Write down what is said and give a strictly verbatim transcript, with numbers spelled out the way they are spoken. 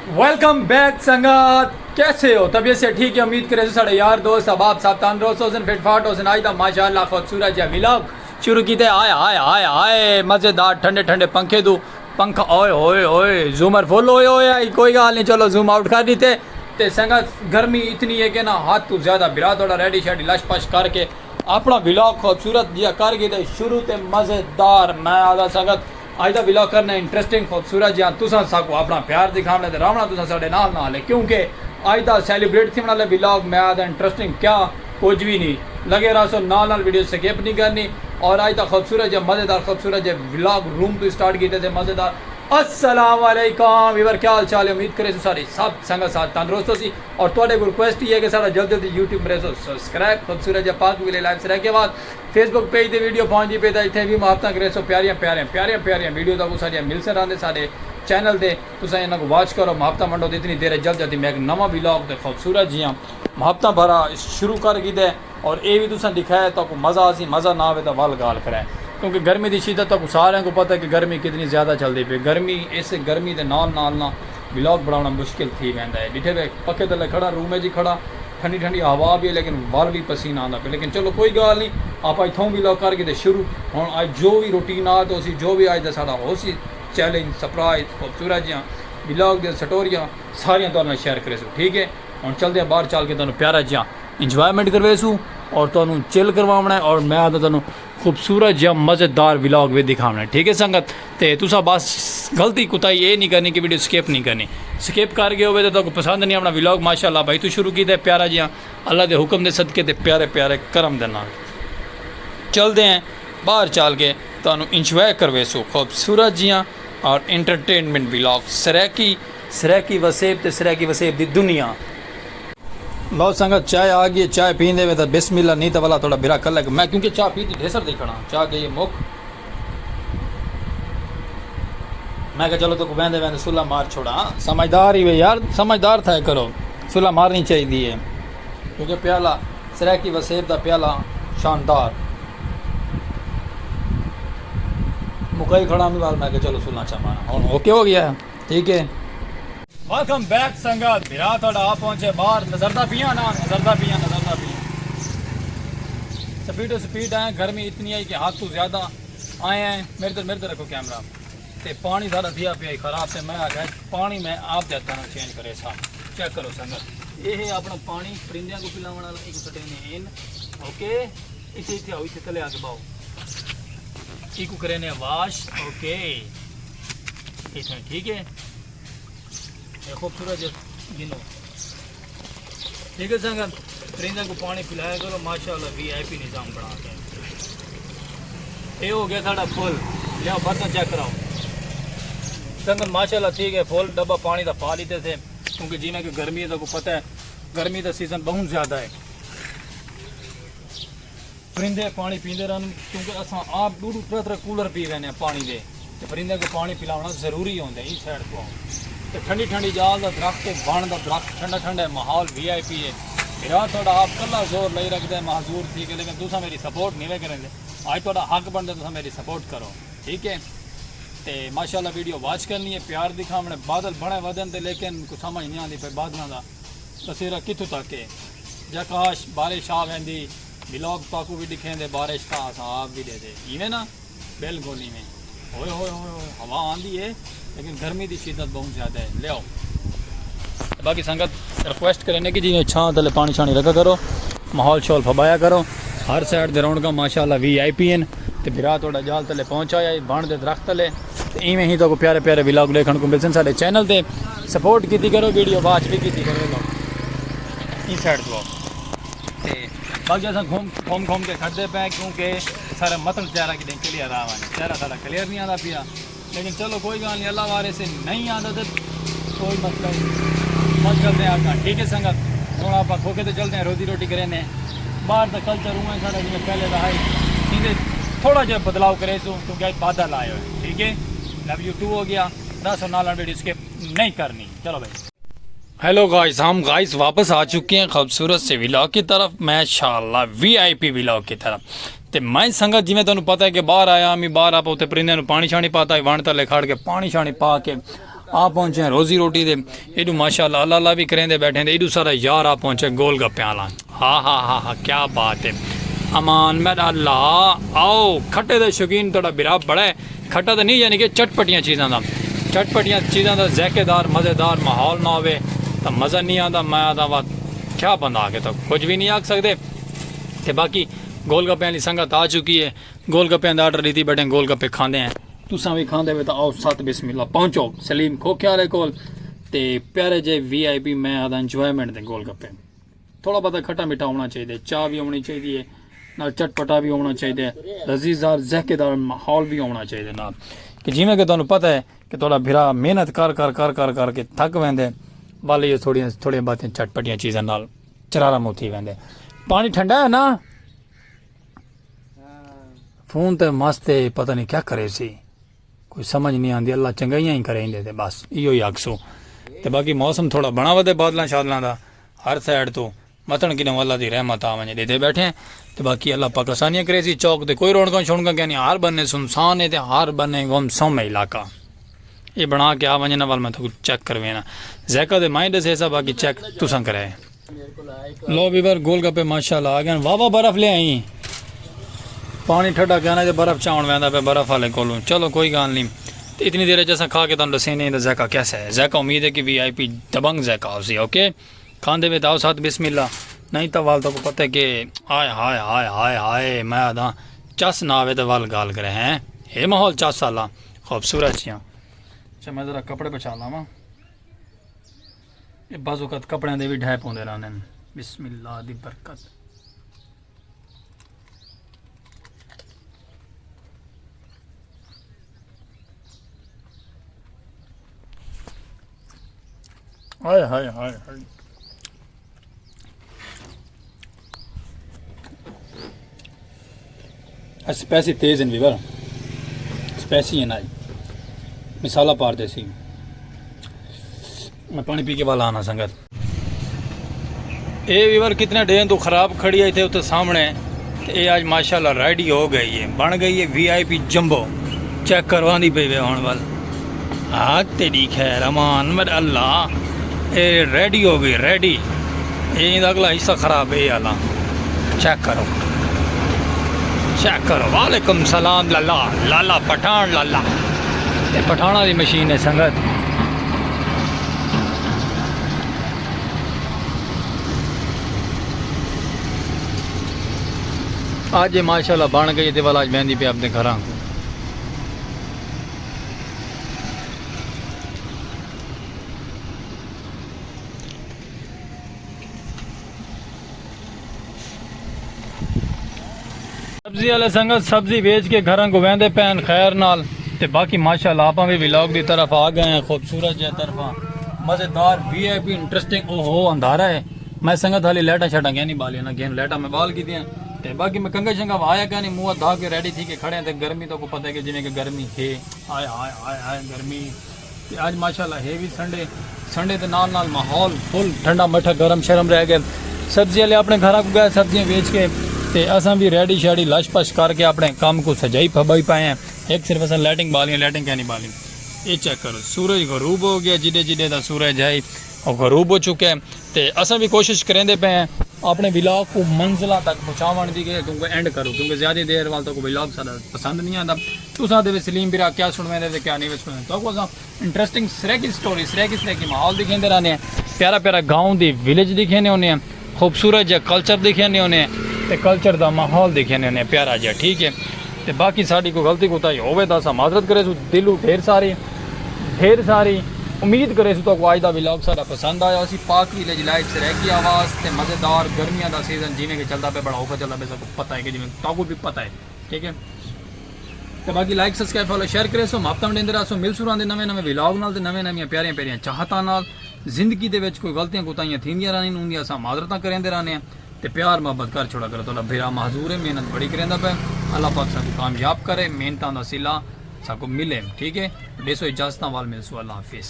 ویلکم بیک سنگت، کیسے ہو؟ طبیعت سے ٹھیک ہے؟ امید کرے ساڑے یار دوست احباب سب تندرست ہو سن، فٹ فاٹ ہو سن۔ آج دا ماشاءاللہ خوبصورت جا ولاگ شروع کیتے۔ آئے آئے آئے آئے، مزیدار ٹھنڈے ٹھنڈے پنکھے دو، پنکھا اوئے ہوئے ہوئے، زومر فل ہوئے ہوئے آئی، کوئی گال نہیں، چلو زوم آؤٹ کر دیتے۔ تے سنگت، گرمی اتنی ہے کہ نا حد تو زیادہ۔ برا تھوڑا ریڈی شیڈی لش پش کر کے اپنا ولاگ خوبصورت جیا کر گئے تے شروع تے مزیدار۔ میں آدھا سنگت، اج دا ولاگ کرنا انٹرسٹنگ خوبصورت جیا۔ تساں ساکو اپنا پیار دکھاونے تے راونا تساں ساڈے نال نال ہے، کیونکہ اج دا سیلیبریٹ تھیون والے ولاگ میں آدھا انٹرسٹنگ کیا کچھ بھی نہیں۔ لگے رہسو نال نال، ویڈیو سکپ نہیں کرنی۔ اور اج دا خوبصورت جیا، مزیدار خوبصورت جیا ولاگ روم تو سٹارٹ کیتے تے مزیدار۔ السلام علیکم ویور، کیا حال چال ہے؟ امید کرے سو ساری سب سنگت ساتھ تندرست ہو سی۔ اور تہاڈے کول ریکویسٹ یہ ہے کہ ساڈا جلد جلد یوٹیوب مریسو سبسکرائب، خوبصورت جا پاک ویلے لائیو سرائیکیہ واد۔ فیس بک پیج تے ویڈیو پہنچدی پئی تاں اتھے وی محبتاں کریسو، پیاریاں پیاریاں پیاریاں پیاریاں ویڈیو تہاکوں ساڈیاں ملسن رہندے ساڈے چینل تے۔ تساں انہاں کوں واچ کرو، محبتاں ونڈو تے اتنی دیر ہے، جلد جلدی میں ایک نواں ولاگ تے خوبصورت جیاں محبتاں بھرا شروع کر گھدے۔ اور اے وی تساں ڈکھائے تہاکوں مزہ آسی، مزہ نہ آوے تاں ول گال کھڑے، کیونکہ گرمی دی شدت تہاکوں ساریاں کوں پتہ ہے کہ گرمی کتنی زیادہ چلدی پئی۔ گرمی، اس گرمی دے نال نال نہ ولاگ بناونا مشکل تھی ویندا ہے۔ ڈٹھے وے پکھے تلے کھڑا، روم وچ ہی کھڑا، ٹھنڈی ٹھنڈی ہوا بھی ہے، لیکن ول بھی پسینہ آندا پیا۔ لیکن چلو کوئی گال نہیں، آپاں اتھوں ولاگ کر گھدے شروع۔ ہن اج جو بھی روٹین آ تو اسی جو بھی اج دا ساڈا ہوسی چیلنج، سرپرائز، خوبصورت جیاں ولاگ دیاں سٹوریاں ساریاں تہاڈے نال شیئر کریسوں، ٹھیک ہے؟ ہن چلدے ہیں باہر، چل کے تہاڈوں پیارا جیاں انجوائمنٹ کرویسوں اور تہاڈوں چل کرواونا ہے، اور میں آدھا تہاڈوں خوبصورت جیاں مزیدار ولاگ وی دکھاونا ہے، ٹھیک ہے سنگت؟ تے تساں بس غلطی کوتاہی اے نہیں کرنی کہ ویڈیو سکپ نہیں کرنی۔ سکپ کر گئے ہووے تے تہاکوں پسند نہیں آونا۔ ولاگ ماشاءاللہ بھائی تو شروع کیتا ہے پیارا جیاں، اللہ دے حکم دے صدقے تے پیارے پیارے کرم دے نال۔ چلدے ہیں باہر، چل کے تہاڈوں انجوائے کرویسوں خوبصورت جیاں اور انٹرٹینمنٹ ولاگ سرائیکی، سرائیکی وسیب تے سرائیکی وسیب دی دنیا۔ لو سنگت، چائے آ گئی ہے، چائے پیندے وے تاں بسم اللہ، نہیں تاں ولا تھوڑا بھرا کر لگ۔ میں کیونکہ چاہ پیتی ڈھیسر دی کھڑا، چاہ گئی ہے مک۔ میں کہا چلو تو کو ویندے ویندے سلا مار چھوڑا۔ ہاں، سمجھدار ہی وے یار، سمجھدار تھا کرو، سلا مارنی چاہیے ہے۔ کیونکہ پیالہ، سرائیکی وسیب دا پیالہ شاندار۔ مکائی کھڑا میں وال، میں کہا چلو سلا چا مارا۔ ہن اوکے ہو گیا ہے، ٹھیک ہے۔ ویلکم بیک سنگت، بھرا تہاڈا آ پہنچے باہر، نظردا پیاں نا، نظردا پیاں، نظردا پیاں۔ سپیڈ سپیڈ آئے، گرمی اتنی آئی کہ حد تو زیادہ آئے ہیں۔ میرے تے، میرے تے رکھو کیمرہ۔ تے پانی سارا تھیا پیا خراب، تے میں آکھیا پانی میں آپ دے ہتھاں نال چینج کریساں۔ چیک کرو سنگت، اے ہے اپنا پانی پرندیاں کوں پلاوݨ والا، ایکوں سٹینے ان، اوکے، اتھے، اتھے آؤ، اتھے تلے آ کے باؤ، ایکوں کرینے واش، اوکے، اتھے، ٹھیک ہے۔ اے خوبصورت جے گنو۔ ٹھیک ہے سنگت، پرندے کوں پانی پلایا کرو، ماشاءاللہ وی آئی پی نظام بنا کے۔ اے ہو گیا ساڈا فل، لیاؤ برتن چیک کراؤ۔ سنگت ماشاءاللہ ٹھیک ہے، فل ڈبہ پانی دا پا لیتے تھے، کیونکہ جی میں کہ گرمی ہے، تہاکوں پتہ ہے گرمی دا سیزن بہت زیادہ ہے۔ پرندے پاݨی پیندے رہن، کیونکہ اساں آپ ݙو ݙو ترے ترے کولر پی ویندے ہیں پاݨی دے، تے پرندے کوں پاݨی پلاوݨا ضروری ہوندا ہے۔ ایں سائیڈ کوں تے ٹھنڈی ٹھنڈی جال دا درخت تے وݨ دا درخت، ٹھنڈا ٹھنڈا ہے، ماحول وی آئی پی ہے۔ بھرا تہاݙا آپ کلھا زور لئی رکھدا ہے معذور تھی کے، لیکن تساں میری سپورٹ نہیں وے کریندے۔ اڄ تہاݙا حق بݨدا تساں میری سپورٹ کرو، ٹھیک ہے؟ تے ماشاءاللہ ویڈیو واچ کرنی ہے، پیار دکھاوݨے، بادل بݨے ودن تے لیکن کچھ سمجھ نہیں آندی پئی بادلاں دا۔ بصیرہ کتھوں تک ہے؟ جا کاش بارش آ ویندی، ولاگ تہاکوں وی ݙکھیندے، بارش تاں اساں آپ وی ݙیندے۔ ایویں نا؟ بالکل ایویں۔ ہوئے ہوئے ہوئے ہوئے، ہوا آندی ہے، لیکن گرمی دی شدت بہت زیادہ ہے۔ لیاؤ۔ باقی سنگت ریکویسٹ کریندے کہ جی چھاں تلے پاݨی شاݨی رکھا کرو، ماحول شول پھبایا کرو۔ ہر سائیڈ دے رونقاں ماشاءاللہ وی آئی پی ہن۔ تے بھرا تہاݙا جال تلے پہنچ آیا ہے، بݨ دے درخت تلے۔ تے ایویں ہی تہاکوں پیارے پیارے ولاگ ݙیکھݨ کوں ملسن ساݙے چینل تے۔ سپورٹ کیتی کرو، ویڈیو واچ وی کیتی کرو۔ لو، ایں سائیڈ توں آؤ۔ تے باقی اساں گھوم، گھوم گھوم کے کھڑدے پئے، کیونکہ سارا متن چہرہ کݙیں کلیئر آ ونڄے۔ چہرہ ساݙا کلیئر نہیں آندا پیا، لیکن چلو کوئی ڳالھ نہیں، اللہ وارث ہے، نہیں آندا تے کوئی مسئلہ نہیں۔ بس چلدے ہیں اڳاں، ٹھیک ہے سنگت؟ ہݨ آپاں کھوکھے تے چلدے ہیں، روزی روٹی کریندے ہیں۔ باہر دا کلچر اونویں ساݙا جیویں پہلے دا ہئی، ایندے تھوڑا جیہا بدلاؤ کریسوں، کیونکہ اڄ بادل آئے ہوئے ہیں، ٹھیک ہے؟ لو یو ٹو ہو گیا، رہسو نال نال ویڈیو سکپ نہیں کرنی۔ چلو بھائی۔ ہیلو گائز، ہم گائز واپس آ چکے ہیں خوبصورت سے ولاگ کی طرف، ماشاءاللہ وی آئی پی ولاگ کی طرف۔ تے میں سنگت جیویں تہاݙوں پتہ ہے کہ باہر آیا، میں باہر آپ اتھے پرندیاں نوں پاݨی شاݨی پاتا، وݨ تلے کھڑ کے پاݨی شاݨی پا کے آ پہنچے ہیں روزی روٹی دے۔ ایڈو ماشاءاللہ اللہ اللہ بھی کریندے بیٹھے ہیں، ایڈو سارا یار آ پہنچے گول گپے والا۔ ہا ہا ہا ہا، کیا بات ہے۔ امان میرا اللہ، آؤ کھٹے دے شوقین، تہاڈا بھرا بڑا ہے۔ کھٹا تے نہیں، یعنی کہ چٹپٹیاں چیزاں دا، چٹپٹیاں چیزاں دا ذائقے دار مزیدار ماحول نہ ہوے تاں مزہ نہیں آندا۔ میں آدھا وا، کیا بندہ آ کے تاں کچھ بھی نہیں آکھ سکدے۔ تے باقی گول گپے والی سنگت آ چکی ہے، گول گپے دا آرڈر ڈیتی بیٹھے ہیں، گول گپے کھاندے ہیں۔ تساں بھی کھاندے وے تاں آؤ ست بسم اللہ، پہنچو۔ سلیم کھوکھے والے کول تے پیارے جے وی آئی پی، میں آدھا انجوائمنٹ دے گول گپے۔ تھوڑا بہت کھٹا میٹھا ہونا چاہیے، چاہ بھی ہونی چاہیے، نال چٹپٹا بھی ہونا چاہیے، لذیذ دار ذائقے دار ماحول بھی ہونا چاہیے نال۔ کہ جیویں کہ تانوں پتہ ہے کہ تہاڈا بھرا محنت کر کر کر کر کر کے تھک ویندے، ول یہ تھوڑیاں تھوڑیاں باتیں چٹپٹیاں چیزاں نال چرارا منہ تھی ویندے۔ پانی ٹھنڈا ہے نا؟ فون تے مست ہے، پتہ نہیں کیا کرے سی، کوئی سمجھ نہیں آندی۔ اللہ چنگائیاں ہی کرے ایندے تے، بس ایہو ہی آکھسوں۔ تے باقی موسم تھوڑا بنا ودے بادلاں شادلاں دا، ہر سائیڈ تو متن کنوں اللہ دی رحمت آ ونجے۔ ڈیدھے بیٹھے ہیں تے باقی اللہ پاک آسانیاں کرے سی۔ چوک تے کوئی رونقاں شونقاں کینی، ہر بنے سنسان ہے تے ہر بنے گم سم ہے علاقہ۔ یہ بنا کے آ ونجے نا، ول میں تو چیک کروینا۔ ذائقہ دے مائیں ڈسے سا، باقی چیک تساں کرے۔ لو ویور، گول گپے ماشاءاللہ آ گئے۔ واہ واہ، برف لے آئی۔ پانی ٹھڈا کیا نا تے برف چاون ویندا پے برف والے کولوں۔ چلو کوئی گال نہیں، تے اتنی دیر چ اساں کھا کے تانوں ڈسے نہیں دا ذائقہ کیسا ہے۔ ذائقہ امید ہے کہ وی آئی پی دبنگ ذائقہ ہوسی۔ اوکے، کھاندے وے تاؤ ساتھ بسم اللہ، نہیں تاں وال تو کو پتہ ہے کہ ہائے ہائے ہائے ہائے ہائے، میں آدھا چس نہ آوے تے وال گال کرے ہیں۔ اے ماحول چس والا خوبصورت جیاں۔ اچھا، میں ذرا کپڑے بچا لاواں۔ یہ بعض اوقات کپڑیاں دے بھی ڈھے پوندے رہندے ہیں۔ بسم اللہ دی برکت۔ ہائے ہائے ہائے ہائے۔ اسپیسی تیز ہیں ویور، اسپیسی ہیں آج، مسالہ پار دے سی۔ میں پانی پی کے والا آنا سنگت۔ اے ویور کتنے ڈینھ تو خراب کھڑی ہے اتھے اتھے سامنے، تے اے آج ماشاءاللہ ریڈی ہو گئی ہے، بن گئی ہے وی آئی پی جمبو۔ چیک کرواندی پئی وے ہن ول۔ ہاں تیری خیر امان، میرا اللہ، اے ریڈی ہو گئی، ریڈی۔ اے ایندا اگلا حصہ خراب ہے، اے آلا۔ چیک کرو، چیک کرو۔ وعلیکم سلام لالا، لالا پٹھان لالا۔ اے پٹھاناں دی مشین ہے سنگت۔ اج ماشاءاللہ بن گئی تے والا اج ویندی پئی اپنے گھراں کوں۔ سبزی والے سنگت سبزی ویچ کے گھراں کوں ویندے پئے ہن خیر نال۔ تے باقی ماشاءاللہ آپاں وی ولاگ دی طرف آ گئے ہیں، خوبصورت جے طرفاں، مزیدار، وی آئی پی، انٹرسٹنگ۔ او ہو اندھارا ہے، میں سنگت حالی لائٹاں شائٹاں کینی بالیاں، نہ گھن لائٹاں میں بال کیتیاں۔ تے باقی میں کنگھا شنگھا وایا کینی، منہ ہتھ دھا کے ریڈی تھی کے کھڑے ہیں تے گرمی تہاکوں پتہ ہے کہ جیویں کہ گرمی ہے، ہائے ہائے ہائے ہائے گرمی۔ تے اج ماشاءاللہ ہے وی سنڈے، سنڈے دے نال نال ماحول فل ٹھنڈا مٹھا گرم شرم رہ گئے۔ سبزی والے اپنے گھراں کوں گئے سبزیاں ویچ کے، تے اساں وی ریڈی شیڈی لش پش کر کے اپنے کم کوں سجائی پھبائی پائے ہیں۔ ہک صرف اساں لائٹنگ بالی، لائٹنگ کینی بالی۔ اے چیک کرو، سورج غروب ہو گیا، جڈے جڈے دا سورج ہے او غروب ہو چکا ہے۔ تے اساں وی کوشش کریندے پئے ہیں اپنے ولاگ کوں منزلاں تک پہنچاوݨ دی، کہ تہاکوں اینڈ کروں، کیونکہ زیادہ دیر وال تہاکوں ولاگ ساݙا پسند نہیں آندا۔ تساں آہدے وے سلیم بھرا کیا سݨویندے تے کیا نہیں وے سݨویندے۔ تہاکوں اساں انٹرسٹنگ سرائیکی سٹوری، سرائیکی سرائیکی ماحول ݙکھیندے رہندے ہیں، پیارا پیارا گاؤں دی ولیج ݙکھیندے ہوندے ہیں، خوبصورت جیہا کلچر ݙکھیندے ہوندے ہیں تے کلچر دا ماحول ݙکھیندے ہوندے ہیں پیارا جیہا، ٹھیک ہے۔ تے باقی ساݙی کوئی غلطی کوتاہی ہووے تاں اساں معذرت کریسوں دلوں ڈھیر ساری، ڈھیر ساری۔ امید کریسوں تہاکوں اڄ دا ولاگ ساݙا پسند آیا ہوسی۔ پاک ولیج لائیو سرائیکی آواز تے مزیدار گرمیاں دا سیزن جیویں کہ چلدا پئے، بڑا اوکھا چلدا پئے، ساکوں پتہ ہے کہ جیویں تہاکوں بھی پتہ ہے، ٹھیک ہے۔ تے باقی لائک، سبسکرائب، فالو، شیئر کریسو۔ ہم ہفتہ ݙیندے رہسوں، ملسوں رہندے نویں نویں ولاگ نال تے نویں نویں پیاریاں پیاریاں چاہتاں نال۔ زندگی دے وچ کوئی غلطیاں کوتاہیاں تھیندیاں رہندین، اوندیاں اساں معذرتاں کریندے رہنے ہیں۔ تے پیار محبت کر چھوڑا کرو، تہاڈا بھرا معذور ہے، محنت بڑی کریندا پئے۔ اللہ پاک ساکوں کامیاب کرے، محنتاں دا صلہ ساکوں ملے، ٹھیک ہے۔ ݙیسو اجازتاں، وال ملسوں، اللہ حافظ۔